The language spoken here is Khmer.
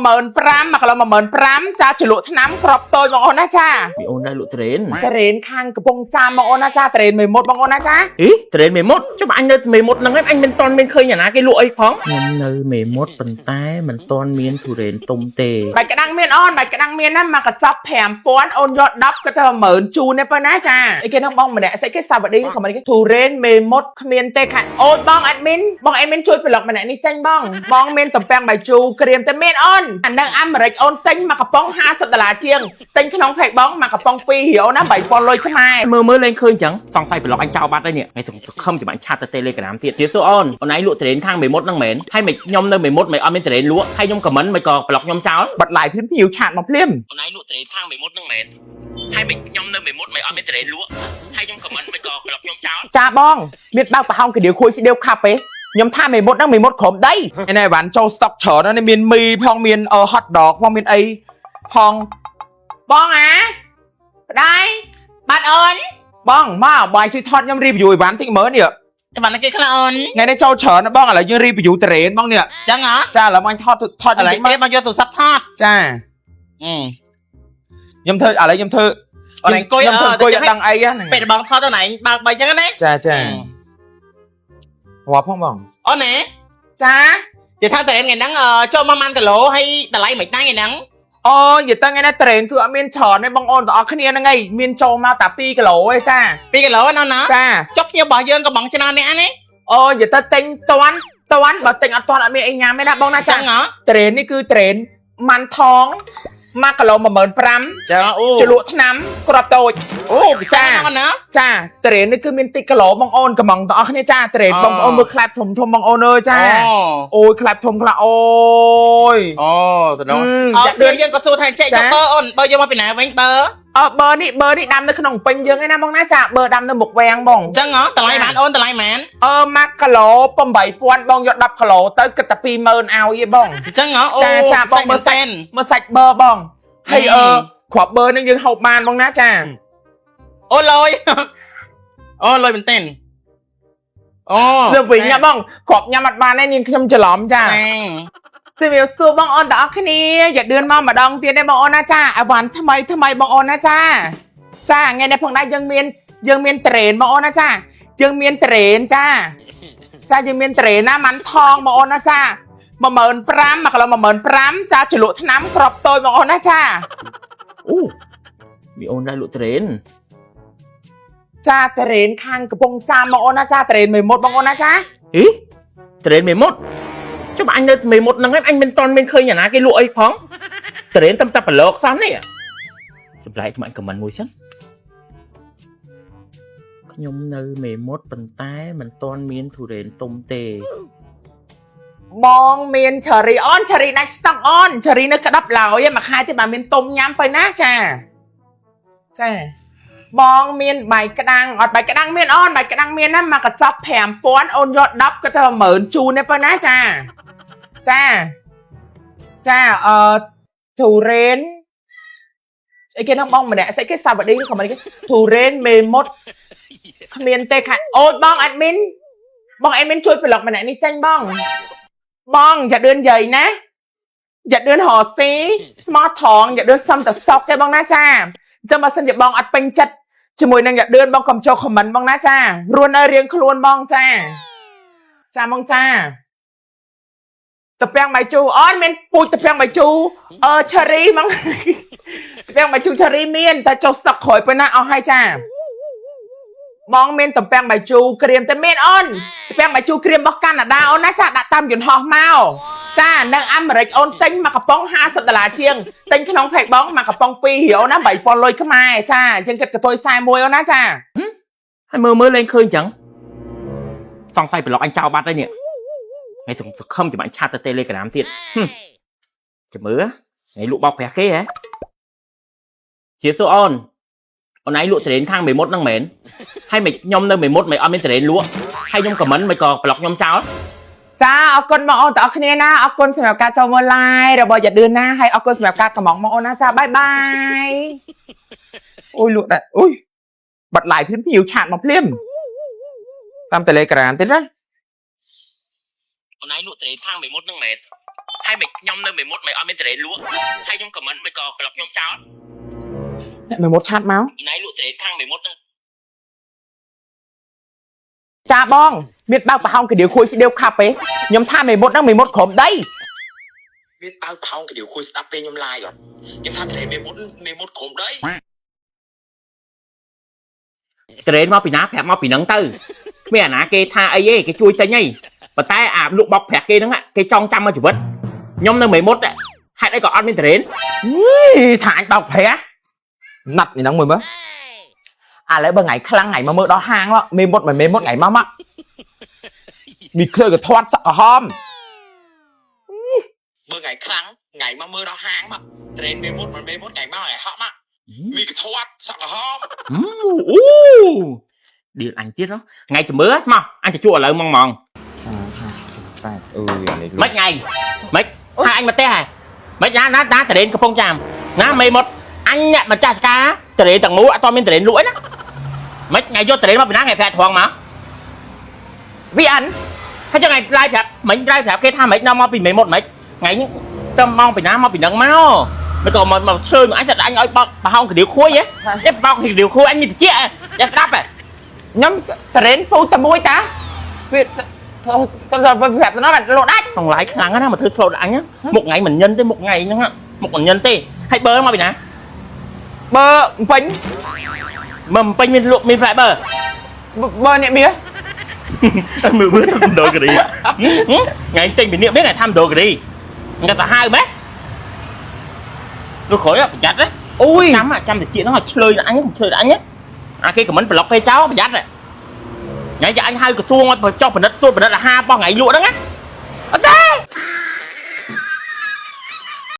15,000 1គីឡូ15,000ចាជ្រលក់ថ្នាំក្របតូចបងអូនណាចា។ មីអូនដែរលក់ត្រេន ត្រេនខាងកំពង់ចាមបងអូនណាចាត្រេនមេមត់បងអូនណាចា។ អីត្រេនមេមត់ចុះបើអញនៅមេមត់ហ្នឹងឯងអញមិនតន់មានឃើញអាណាគេលក់អីផងខ្ញុំនៅមេមត់ប៉ុន្តែមិនតន់មានទុរេនទុំទេ។ បាយក្តាំងមានអូនបាយក្តាំងមានណាមកកញ្ចប់5000អូនយក10ក៏ទៅ10000ជូនទេប៉ុណ្ណាចាអីគេហ្នឹងបងម្នាក់ស្អីគេសាវឌីខមមិនគេទុរេនមេមត់គ្មានទេខាអូនបង admin បង admin ជួយប្លុកម្នាក់នេះចេញបងបងមានតំពាំងបាយជូរក្រៀមតែមានអូនអានៅអាមេរិកអូនទិញមកកំប៉ុង50ដុល្លារជាងទិញក្នុង page បងមកកំប៉ុង2រៀលណា3000លុយខ្មែរ។ មើលមើលលែងឃើញចឹងសង្ស័យប្លុកអញចោលបាត់ហើយនេះថ្ងៃសង្ឃឹមចាំអញ chat ទៅ Telegram ទៀតទៀតសួរអូនអូនឯងលក់ត្រេនខាងមេមត់ហ្នឹងមែនហើយមិនខ្ញុំនៅមេមត់មិនអត់មានត្រេនលក់ហើយខ្ញុំ comment មិនក៏ប្លុកខ្ញុំចោល។ បាត់ live ភ្លាមភ្ញៀវ chat មកភ្លាម។ អូនឯងលក់ត្រេនខាងមេមត់ហ្នឹងមែនហើយមិនខ្ញុំនៅមេមត់មិនអត់មានត្រេនលក់ហើយខ្ញុំ comment មិនក៏ប្លុកខ្ញុំចោល។ ចាបងមានបើកប្រហោងកាដៀវខួយស្ដៀវខាប់ទេខ្ញុំថាមេមត់ហ្នឹងមេមត់ក្រុមដីនេះវ៉ាន់ចូលស្តុកច្រើនណាស់នេះមានមីផងមានអឺ hot dog ផងមានអីផងបងអាប្តាយ បាទអូន។ បងមកបងជួយថតខ្ញុំ review អីវ៉ាន់តិចមើលនេះ។ បានគេខ្លះអូន។ ថ្ងៃនេះចូលច្រើនណាស់បងឥឡូវយើង review តរេនបងនេះ។ ចឹងហ៎? ចាឥឡូវបងថតថត ឥឡូវ តិចមក គេមកយកទូរស័ព្ទថត។ ចា អឺ ខ្ញុំធ្វើឥឡូវខ្ញុំធ្វើ អូនអង្គុយ ខ្ញុំធ្វើអង្គុយអត់ដឹងអីហ្នឹង ពេលបងថតទៅណៃបើកបីចឹងណា។ ចាចារាប់ផងបង។ អូនណា។ ចា។ និយាយថាតរេនថ្ងៃហ្នឹងចូលមកប៉ុន្មានគីឡូហើយតម្លៃមិនតាំងថ្ងៃហ្នឹង? អូនិយាយទៅថ្ងៃនេះត្រេនគឺអត់មានច្រើនទេបងអូនទាំងអស់គ្នាហ្នឹងឯងមានចូលមកតែ2គីឡូឯងចា។ 2គីឡូណាណា? ចា។ ចុះភ្ញៀវរបស់យើងកំងច្រើនអ្នកណា? អូនិយាយទៅទិញតាន់តាន់បើទិញអត់តាន់អត់មានអីញ៉ាំទេណាបងណាចា ចឹងហ៎? ត្រេននេះគឺត្រេនម៉ាន់ថង1គីឡូ15,000 ចឹងអូ ជ្រលក់ថ្នាំក្របតូច អូពិសាណាស់ណា។ ចាត្រេននេះគឺមានតិចគីឡូបងអូនកំងទាំងអស់គ្នាចាត្រេនបងប្អូនមើលខ្លាប់ធំធំបងអូនអើយចាអូយខ្លាប់ធំខ្លះអូយ អូទៅនោះអ ចា ត់ឌឿនយើងក៏សួរថាចេះចុះបើអូនបើយកមកពីណាវិញបើ? អើបើនេះបើនេះដាំនៅក្នុងពេញយើងឯណាបងណាចាបើដាំនៅមុខវាំងបង។ ចឹងហ៎តម្លៃប៉ុន្មានអូនតម្លៃប៉ុន្មាន? អឺ1គីឡូ8000បងយក10គីឡូទៅគិតតែ20000ឲ្យឯងបង។ ចឹងហ៎អូ ចាចាបងមើលសាច់ មើលសាច់បឺបងហើយអឺគ្រាប់បឺនឹងយើងហូបបានបងណាចា។ អូលយអូលយមែនទែនអូ លើវិញណាបងគ្រាប់ញ៉ាំអត់បានទេនាងខ្ញុំច្រឡំចាជំរាបសួរបងអូនទាំងអស់គ្នាอย่าเดือนមកម្ដងទៀតទេបងអូនណាចាអវ៉ាន់ថ្មីថ្មីបងអូនណាចាចាថ្ងៃនេះផងដែរយើងមានយើងមានត្រេនបងអូនណាចាយើងមានត្រេនចាចាយើងមានត្រេនណាម៉ាន់ថងបងអូនណាចា15,000 1គីឡូ15,000ចាជ្រលក់ថ្នាំក្របតូចបងអូនណាចា។ អូមីអូនដែរលក់ត្រេន ចាត្រេនខាងកំពង់ចាមបងអូនណាចាត្រេនមេមត់បងអូនណាចា។ អីត្រេនមេមត់ចុះបើអញនៅមេមត់ហ្នឹងឯងអញមិនតន់មានឃើញអាណាគេលក់អីផងត្រេនតាមតែប្រឡកសោះនេះចម្លែកមកអញ comment មួយសិនខ្ញុំនៅមេមត់ប៉ុន្តែមិនតន់មានទុរេនទុំទេ។ បងមានឆារីអូនឆារីដាច់ស្តុកអូនឆារីនៅក្តាប់ឡើយមួយខែទេបាទមានទុំញ៉ាំទៅណាចាចាបងមានបាយក្តាំងអត់បាយក្តាំងមានអូនបាយក្តាំងមានណាមកកញ្ចប់5000អូនយក10ក៏ទៅ10000ជូនទេប៉ុណ្ណាចាចាចាអឺធូរ៉េនអីគេហ្នឹងបងម្នាក់ស្អីគេសាវឌីខមមិនគេធូរ៉េនមេមត់គ្មានទេខាអូនបង admin បង admin ជួយប្លុកម្នាក់នេះចេញបង បងอย่าเดินใหญ่ណាอย่าเดินหอซีស្មោះត្រង់อย่าเดินសំតសុកទេបងណាចាអញ្ចឹងបើសិនជាបងអត់ពេញចិត្តជាមួយនឹងอย่าเดินបងកុំចូល comment បងណាចារួននៅរៀងខ្លួនបងចាចាបងចាតពាំងបាយជូរអូនមានពូជតពាំងបាយជូរអឺឆេរីហ្មងតពាំងបាយជូរឆេរីមានតែចុះស្តុកក្រោយទៅណាអស់ហើយចាបងមានតំពាំងបាយជូរក្រៀមតែមានអូនតំពាំងបាយជូរក្រៀមរបស់កាណាដាអូនណាចាដាក់តាមយន្តហោះមកចានៅអាមេរិកអូនទិញមកកំប៉ុង50ដុល្លារជាងទិញក្នុង page បងមកកំប៉ុង2រៀលអូនណា3000លុយខ្មែរចាអញ្ចឹងគិតកតុយ41អូនណាចា។ ហើយមើលមើលលែងឃើញចឹងសង្ស័យប្លុកអញចោលបាត់ហើយនេះថ្ងៃសង្ឃឹមចាំអញ chat ទៅ Telegram ទៀតហឹមចាំមើលថ្ងៃលក់បោកប្រាស់គេហ៎ជាសួរអូនអូនឯងលក់ត្រេនខាងមេមត់ហ្នឹងមែនហើយមិនខ្ញុំនៅមេមត់មិនអត់មានត្រេនលក់ហើយខ្ញុំ comment មិនក៏ប្លុកខ្ញុំចោល។ ចាអរគុណបងអូនទាំងអស់គ្នាណាអរគុណសម្រាប់ការចូលមើល live របស់យ៉ាឌឿនណាហើយអរគុណសម្រាប់ការកំងបងអូនណាចា bye bye អូយលក់ដែរអូយបាត់ live ភ្លាមភ្ញៀវ chat មកភ្លាមតាម Telegram ទៀតណា។ អូនឯងលក់ត្រេនខាងមេមត់ហ្នឹងមែន។ ហើយមិនខ្ញុំនៅមេមុតមិនអត់មានតរេលក់ហើយខ្ញុំ comment មិនក៏ប្លុកខ្ញុំចោល អ្នកមេមុត chat មក ណៃលក់តរេខាងមេមុតហ្នឹង ចាបងមានបើកប្រហោងកាដៀវខួយស្ដៀវខាប់ទេខ្ញុំថាមេមុតហ្នឹងមេមុតក្រុមដី មានបើកផោងកាឌៀវខួយស្ដាប់ពេលខ្ញុំ live អត់ខ្ញុំថាត្រេមេមុតមេមុតក្រុមដី តរេមកពីណាប្រាប់មកពីហ្នឹងទៅគ្មានអាណាគេថាអីទេគេជួយទិញអីប៉ុន្តែអាលក់បោកប្រាស់គេហ្នឹងគេចង់ចាំមកជីវិតខ្ញុំនៅមេមុតហេតុអីក៏អត់មានតរេ យីថាអញបោកប្រាស់ណាត់នេះហ្នឹងមួយមើលឥឡូវបើថ្ងៃខ្លាំងថ្ងៃមកមើលដល់ហាងមកមេមុតមិនមេមុតថ្ងៃមកមកមីឃើញក៏ធាត់សក់ក្រហម មើលថ្ងៃខ្លាំងថ្ងៃមកមើលដល់ហាងមកត្រេនមេមុតមិនមេមុតថ្ងៃមកថ្ងៃហក់មកមីកធាត់សក់ក្រហម អូឌីលអញទៀតហ៎ថ្ងៃជំរឿមកអញទៅជួឥឡូវហ្មងហ្មង ប៉ែតអឺអានេះ មិនថ្ងៃមិនហើយអញមកផ្ទះហើយមិនណាណាណាតរេនកំពង់ចាមណាមេមុតអញអ្នកម្ចាស់ការតរេនទាំងមូលអត់មានតរេនលក់ឯណាមិនថ្ងៃយកតរេនមកពីណាថ្ងៃប្រាក់ត្រង់មក វីអាន ហើយចឹងថ្ងៃឡាយប្រាប់មិញឡាយប្រាប់គេថាមិនដល់មកពីមេមុតមិនថ្ងៃនេះទៅមកពីណាមកពីនឹងមកមិនក៏មកមកឈើអញចាត់អញឲ្យបោកប្រហោងកាដៀវខួយហ៎នេះបោកកាដៀវខួយអញមានតិចយ៉ាស្ដាប់ហ៎ ខ្ញុំតរេនពូតែមួយតាវាទៅទៅប្រាប់ទៅណាបាទលោដាច់ ក្នុងឡាយខ្លាំងណាស់មកធ្វើស្លូតអញមុខថ្ងៃមិនញិនទេមុខថ្ងៃហ្នឹងមុខមិនញិនទេហើយបើមកពីណា បើពេញ មកពេញមានលក់មានផ្លែបើ បើអ្នកមាស មើលមើលមដូការីថ្ងៃទិញពីនេះមានថ្ងៃថាមដូការីថ្ងៃទៅហៅម៉េចលោកក្រោយប្រយ័ត្នណា អូយ ចាំចាំតិចហ្នឹងឲ្យឆ្លើយអញឆ្លើយអញអាគេខមមិនប្លុកគេចោលប្រយ័ត្នថ្ងៃចាអញហៅក្រសួងឲ្យចុះផលិតទួតផលិតអាហាររបស់ថ្ងៃលក់ហ្នឹងណា